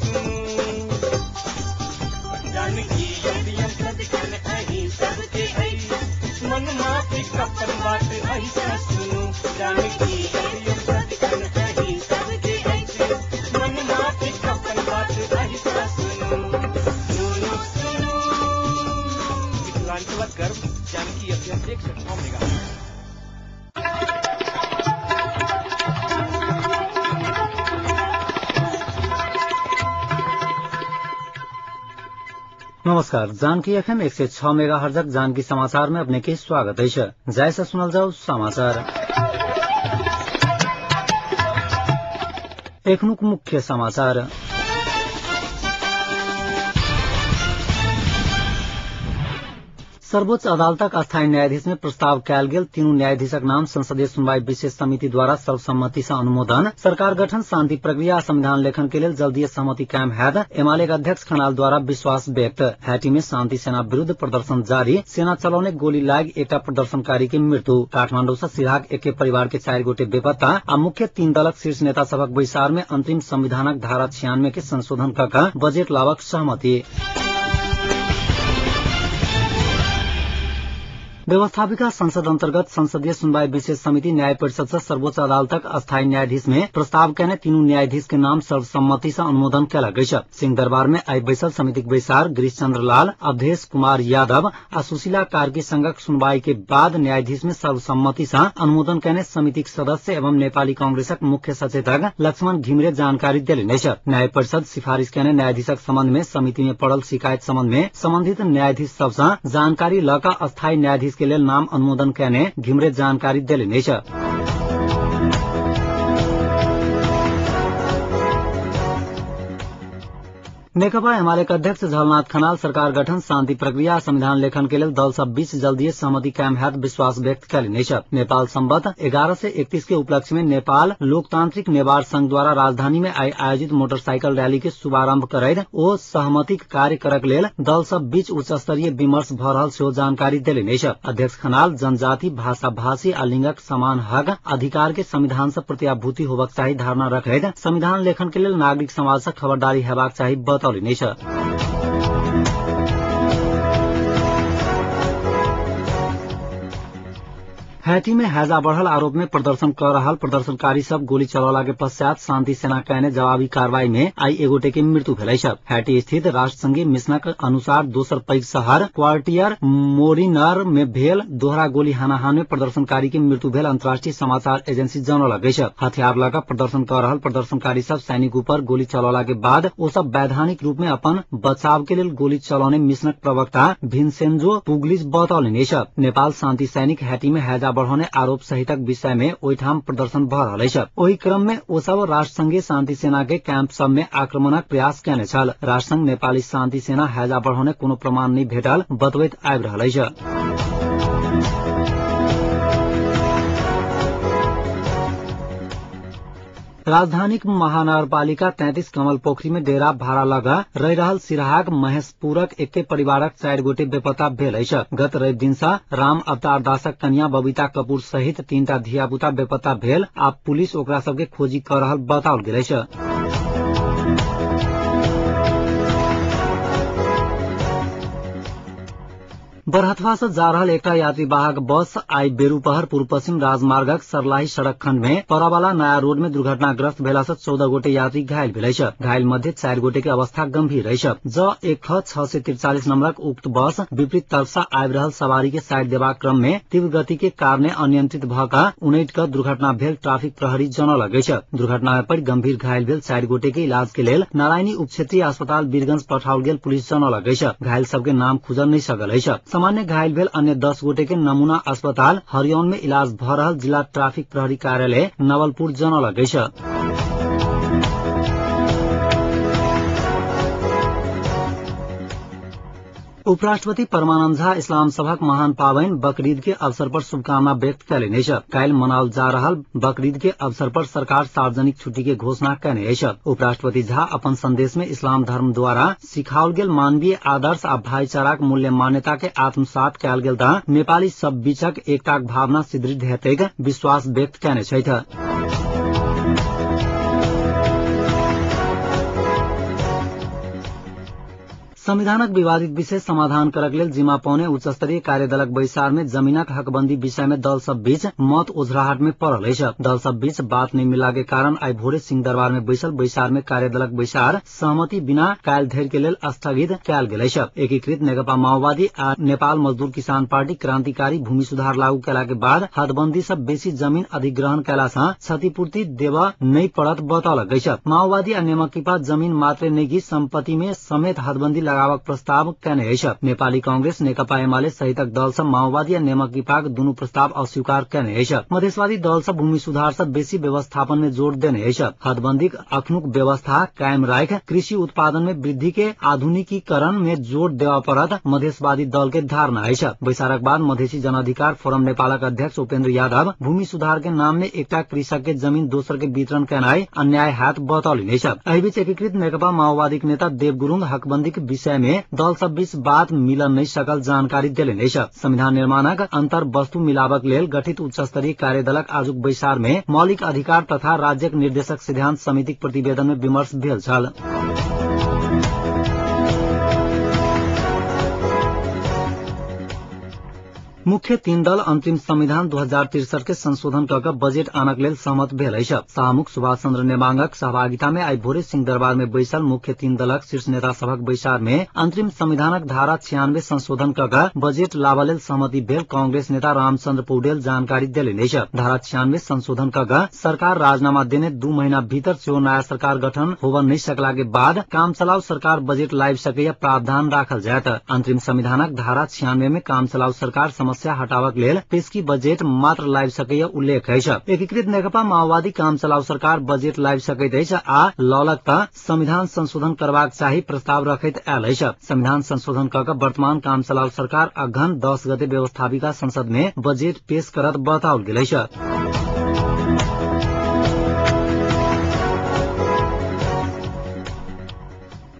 सुनू। जानकी एफएम सदिखन अहीं सबके अछि, मन माफिक अपन बात अहीं सँ सुनू। जानकी एफएम सदिखन अहीं सबके अछि, मन माफिक अपन बात अहीं सँ सुनू। सुनू सुनू मिथिलांचलक गर्व जानकी एफएम 106 मेगा। नमस्कार, जानकी एफएम 106 मेगाहर्जक जानकी समाचार में अपने के स्वागत है। जय से सुनल जाऊ समाचार। एखनुक मुख्य समाचार। सर्वोच्च अदालतक अस्थायी न्यायाधीश में प्रस्ताव कयल गेल तीनू न्यायाधीशक नाम संसदीय सुनवाई विशेष समिति द्वारा सर्वसम्मति से अनुमोदन। सरकार गठन, शांति प्रक्रिया आ संविधान लेखन के लेल जल्दीय सहमति कायम हैत, एमाले के अध्यक्ष खनाल द्वारा विश्वास व्यक्त। हैटी में शांति सेना विरूद्ध प्रदर्शन जारी, सेना चलौने गोली लागि एकटा प्रदर्शनकारी के मृत्यु। काठमाडौँ से सिराहाक एके परिवार के 4 गोटे बेपत्ता आ मुख्य 3 दलक शीर्ष नेता सभक बैसार में अंतरिम संविधानक धारा 96 के संशोधन क बजेट लावक सहमति। व्यवस्थापिका संसद अंतर्गत संसदीय सुनवाई विशेष समिति न्याय परिषद से सर्वोच्च अदालतक अस्थायी न्यायाधीश में प्रस्ताव कयने तीनू न्यायाधीश के नाम सर्वसम्मति से अनुमोदन कयलक अछि। सिंह दरबार में आइ बैसल समितिक बैसार गिरीश चंद्र लाल, अवधेश कुमार यादव आ सुशीला कार्की संगक सुनवाई के बाद न्यायाधीश में सर्वसम्मति से अनुमोदन कयने समितिक सदस्य एवं नेपाली कांग्रेसक मुख्य सचेतक लक्ष्मण घिमिरे जानकारी देलनि अछि। न्याय परिषद सिफारिश कयने न्यायाधीशक संबंध में समिति में पड़ल शिकायत संबंध में संबंधित न्यायाधीश सब सँ जानकारी ल क अस्थायी न्यायाधीश के लेल नाम अनुमोदन कयने घिमिरे जानकारी देलनि अछि। नेकपा एमाले के अध्यक्ष झलनाथ खनाल सरकार गठन, शांति प्रक्रिया, संविधान लेखन के लेल दल सब बीच जल्दीय सहमति कायम हैत विश्वास व्यक्त कयलनि अछि। नेपाल संवत 1131 के उपलक्ष्य में नेपाल लोकतांत्रिक नेवार संघ द्वारा राजधानी में आइ आयोजित मोटरसाइकिल रैली के शुभारंभ करैत ओ सहमतिक कार्य करक लेल दल सब बीच उच्च स्तरीय विमर्श भ रहल सेहो जानकारी देलनि अछि। अध्यक्ष खनाल जनजाति, भाषा भाषी आ लिंगक समान हक अधिकार के संविधान से प्रत्याभूति होबक चाही धारणा रखैत संविधान लेखन के लेल नागरिक समाज से खबरदारी हेबाक चाही बतौलनि अछि। हैटी में हैजा बढ़ल आरोप में प्रदर्शन कर रहल प्रदर्शनकारी सब गोली चलौला के पश्चात शांति सेना कयने जवाबी कार्रवाई में आइ एगोटे के मृत्यु भेल अछि। हैटी स्थित राष्ट्रसंघीय मिशनक अनुसार दोसर पैघ शहर क्वार्टियर मोरिनर में भेल दोहरा गोली हानाहान में प्रदर्शनकारी के मृत्यु भेल अंतर्राष्ट्रीय समाचार एजेंसी जनौलक अछि। हथियार लऽ कऽ प्रदर्शन कर रहल प्रदर्शनकारी सब सैनिक ऊपर गोली चलौला के बाद ओ सब वैधानिक रूप में अपन बचाव के लेल गोली चलौने मिशनक प्रवक्ता भिनसेंजो पुग्लिज बतौलनि अछि। नेपाल शांति सैनिक हैटी में हैजा बढ़ौने आरोप सहितक विषय में ओहिठाम प्रदर्शन भ रहल अछि। ओहि क्रम में ओ सब राष्ट्रसंघीय शांति सेना के कैंप सब में आक्रमणक प्रयास कयने छल। राष्ट्रसंघ नेपाली शांति सेना हैजा बढ़ौने कोनो प्रमाण नहि भेटल बतबैत आबि रहल अछि। राजधानीक महानगरपालिका 33 कमल पोखरी में डेरा भाड़ा लगा रहि रहल सिराहाक महेशपुरक एके परिवारक 4 गोटे बेपत्ता भेल अछि। गत रवि दिन सँ राम अवतार दासक कन्या बबीता कपूर सहित 3टा धियापुता बेपत्ता भेल आ पुलिस ओकरा सबके खोजी क रहल बताओल गेल अछि। बरहथवा से जा रहल एकटा यात्रीवाहक बस आइ बेरूपहर पूर्व पश्चिम राजमार्गक सरलाही सड़क खंड में परावाला नया रोड में दुर्घटनाग्रस्त भेला से 14 गोटे यात्री घायल भेल अछि। घायल मध्य 4 गोटे के अवस्था गंभीर अछि। ज 1 643 नंबरक उक्त बस विपरीत तरफ से आबि रहल सवारी के साइड देबाक क्रम में तीव्र गति के कारणे अनियंत्रित भ क उनटि क दुर्घटना भेल ट्रैफिक प्रहरी जनौलक अछि। दुर्घटना में पड़ि गंभीर घायल भेल 4 गोटे के इलाज के लेल नारायणी उप क्षेत्रीय अस्पताल वीरगंज पठाओल गेल पुलिस जनौलक अछि। घायल सबके नाम खुजल नहि सकल अछि। सामान्य घायल भेल अन्य 10 गोटे के नमूना अस्पताल हरियौन में इलाज भ रहल जिला ट्रैफिक प्रहरी कार्यालय नवलपुर जनौलक अछि। उपराष्ट्रपति परमानंद झा इस्लाम सभक महान पाबनि बकरीद के अवसर पर शुभकामना व्यक्त कयलनि अछि। काल्हि मनाओल जा रहल बकरीद के अवसर पर सरकार सार्वजनिक छुट्टी के घोषणा कयने अछि। उपराष्ट्रपति झा अपन संदेश में इस्लाम धर्म द्वारा सिखाओल गेल मानवीय आदर्श आ भाईचाराक मूल्य मान्यता के आत्मसात कयल गेल तऽ नेपाली सब बीचक एकताक भावना सुदृढ़ हेतैक विश्वास व्यक्त कयने छथि। संविधानक विवादित विषय समाधान करक लेल जिम्मा पाउने उच्च स्तरीय कार्यदलक बैसार में जमीनक हकबंदी विषय में दल सब बीच मत ओझराहट में पड़ल अछि। दल सब बीच बात नहीं मिला के कारण आइ भोरे सिंहदरबार में बैसल बैसार में कार्यदलक बैसार सहमति बिना काल्हि धरि के लेल स्थगित कयल गेल अछि। एकीकृत नेकपा माओवादी आ नेपाल मजदूर किसान पार्टी क्रांतिकारी भूमि सुधार लागू कयला के बाद हदबंदी सँ बेसी जमीन अधिग्रहण कयला सँ क्षतिपूर्ति देबऽ नहि पड़त बतौलक अछि। माओवादी आ नेमकिपा जमीन मात्रे नहि सम्पत्ति में समेत हदबंदी लगावक प्रस्ताव कयने अछि। नेपाली कांग्रेस नेकपा एमाले सहितक दल सब माओवादी आ नेमकिपाक दुनू प्रस्ताव अस्वीकार कयने अछि। मधेसवादी दल सब भूमि सुधार सँ बेसी व्यवस्थापन में जोड़ देने अछि। हदबंदीक अखनुक व्यवस्था कायम राखि कृषि उत्पादन में वृद्धि के आधुनिकीकरण में जोड़ देवा पड़त मधेसवादी दल के धारणा अछि। बैसारक बाद मधेसी जनअधिकार फोरम नेपालक अध्यक्ष उपेन्द्र यादव भूमि सुधार के नाम में एकटा कृषक के जमीन दोसर के वितरण केनाइ अन्याय हैत बतौलनि अछि। एहि बीच एकीकृत नेकपा माओवादीक नेता देव गुरूङ हकबंदीक विषय में दल सब बीच बात मिलन नहि सकल जानकारी देलनि अछि। संविधान निर्माणक अंतर वस्तु मिलावक लेल गठित उच्च स्तरीय कार्यदलक आजुक बैसार में मौलिक अधिकार तथा राज्यक निर्देशक सिद्धांत समितिक प्रतिवेदन में विमर्श भेल छल। मुख्य तीन दल अंतिम संविधान 2063 के संशोधन कऽ के बजेट आनक लेल सहमत भेल अछि। सभामुख सुभाष चंद्र नेमांगक सहभागिता में आइ भोरे सिंहदरबार में बैसल मुख्य तीन दलक शीर्ष नेता सभक बैसार में अंतरिम संविधानक धारा 96 संशोधन कऽ के बजेट लाबऽ लेल सहमति भेल कांग्रेस नेता रामचंद्र पौडेल जानकारी देलनि अछि। धारा 96 संशोधन कऽ के सरकार राजीनामा देने 2 महीना भीतर सेहो नया सरकार गठन होबऽ नहि सकला के बाद काम चलाऊ सरकार बजेट लाबि सकैया प्रावधान राखल जायत। अंतरिम संविधानक धारा 96 में काम चलाऊ सरकार समस्या हटावक लेल पेशकी बजेट मात्र लाबि सकैया उल्लेख अछि। एकीकृत नेकपा माओवादी काम चलाऊ सरकार बजेट लाबि सकैत अछि आ लौलक त संविधान संशोधन करबाक चाही प्रस्ताव रखैत आयल अछि। संविधान संशोधन कऽ के वर्तमान काम चलाऊ सरकार अघन 10 गते व्यवस्थापिका संसद में बजेट पेश करत बताओल गेल अछि।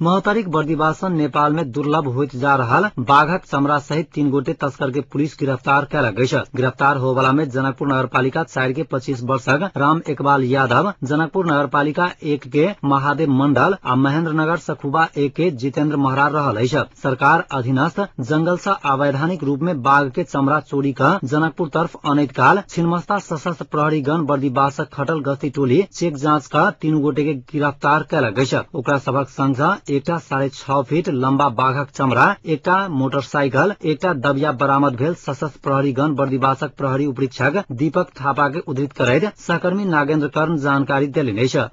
महोत्तरीक बर्दिवासन नेपाल में दुर्लभ होइत जा रहल बाघक चमड़ा सहित 3 गोटे तस्कर के पुलिस गिरफ्तार कयलक अछि। गिरफ्तार होवला में जनकपुर नगरपालिका 4 के 25 वर्षक राम इकबाल यादव, जनकपुर नगरपालिका 1 के महादेव मंडल आ महेन्द्रनगर सखुबा 1 के जितेन्द्र महरा रहल अछि। सरकार अधीनस्थ जंगल से अवैधानिक रूप में बाघ के चमड़ा चोरी क जनकपुर तरफ अनैत काल छिन्मस्ता सशस्त्र प्रहरीगण बर्दिवासक खटल गस्ती टोली चेक जाँच क 3 गोटे के गिरफ्तार कयलक अछि। ओकरा सभक संग एकटा 6.5 फीट लम्बा बाघक चमड़ा, एकटा मोटरसाइकिल, एकटा दबिया बरामद भेल सशस्त्र प्रहरीगण बर्दिवासक प्रहरी उपरीक्षक दीपक थापा के उद्धृत करैत सहकर्मी नागेन्द्र कर्ण जानकारी देलनि अछि।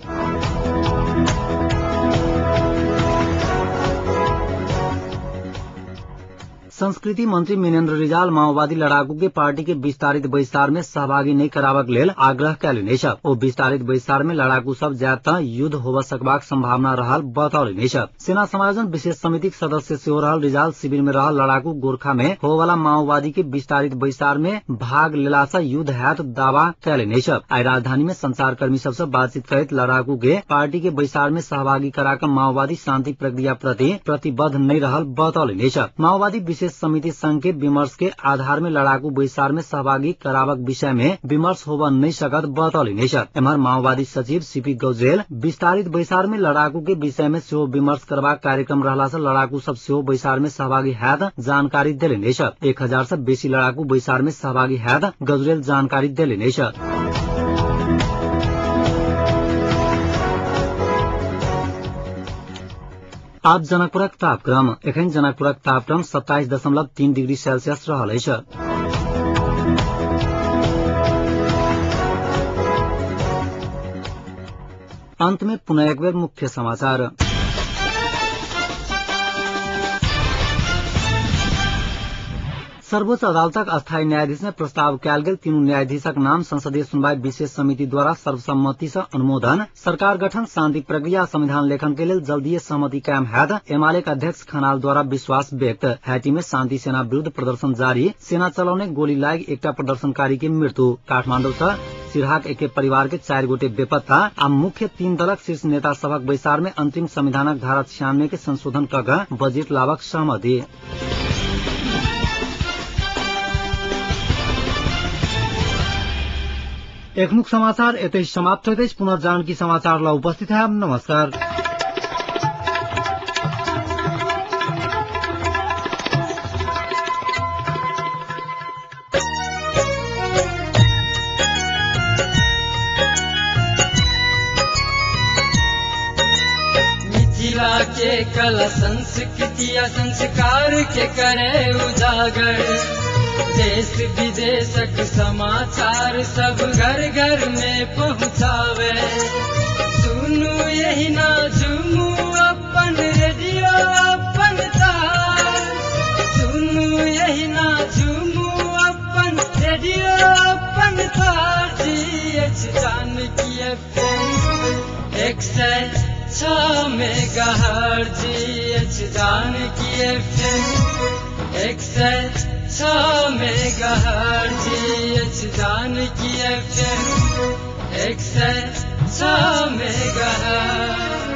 संस्कृति मंत्री मिनेन्द्र रिजाल माओवादी लड़ाकू के पार्टी के विस्तारित बैसार में सहभागी नहीं कराबक लेल आग्रह कयलनि अछि। ओ विस्तारित बैसार में लड़ाकू सब जायत त युद्ध होबऽ सकबाक संभावना रहल बतौलनि अछि। सेना समायोजन विशेष समितिक सदस्य सेहो रहल रिजाल शिविर में रहल लड़ाकू गोरखा में होबयवला माओवादी के विस्तारित बैसार में भाग लेला से युद्ध हैत दावा कयलनि अछि। आइ राजधानी में संचारकर्मी सब से बातचीत करैत लड़ाकू के पार्टी के बैसार में सहभागी कराकऽ माओवादी शांति प्रक्रिया प्रति प्रतिबद्ध नहीं रहल बतौलनि अछि। माओवादी विशेष समिति संघ के विमर्श के आधार में लड़ाकू बैसार में सहभागी कराबक विषय में विमर्श होबऽ नहीं सकत बतौलनि अछि। एम्हर माओवादी सचिव सीपी गौजेल विस्तारित बैसार में लड़ाकू के विषय में सेहो विमर्श करबाक कार्यक्रम रहला से लड़ाकू सब सेहो बैसार में सहभागी हैत जानकारी देलनि अछि। 1000 से बेसी लड़ाकू बैसार में सहभागी हैत गौजेल जानकारी देलनि अछि। आब जनकपुरक तापक्रम। एखन जनकपुरक तापक्रम 27.3 डिग्री सेल्सियस रहल अछि। अंत में पुनः एक बेर मुख्य समाचार। सर्वोच्च अदालतक अस्थायी न्यायाधीश में प्रस्ताव कयल गेल 3 न्यायाधीशक नाम संसदीय सुनवाई विशेष समिति द्वारा सर्वसम्मति से अनुमोदन। सरकार गठन शांति प्रक्रिया संविधान लेखन के लेल जल्दीय सहमति कायम हैत एमाले के अध्यक्ष खनाल द्वारा विश्वास व्यक्त। हैटी में शांति सेना विरूद्ध प्रदर्शन जारी, सेना चलौने गोली लागि एकटा प्रदर्शनकारी के मृत्यु। काठमाडौँ से सिरहाक एके परिवार के 4 गोटे बेपत्ता आ मुख्य 3 दलक शीर्ष नेता सभक बैसार में अंतिम संविधानक धारा 96 के संशोधन कऽ बजेट लाबक सहमति। एखनुक समाचार एतै समाप्त होइत अछि। पुनः जानकी समाचार ल उपस्थित है। नमस्कार। के कला संस्कृति आ संस्कार के करे उजागर। देश विदेशक समाचार सब घर घर में पहुँचावे। सुनू यही ना झूमू अपन रेडियो अपन तार। सुनू यही ना झूमू अपन रेडियो अपन तार। G H Janaki FM 106 megahertz. G H Janaki FM 106 megahertz. G H Janaki FM 106 megahertz.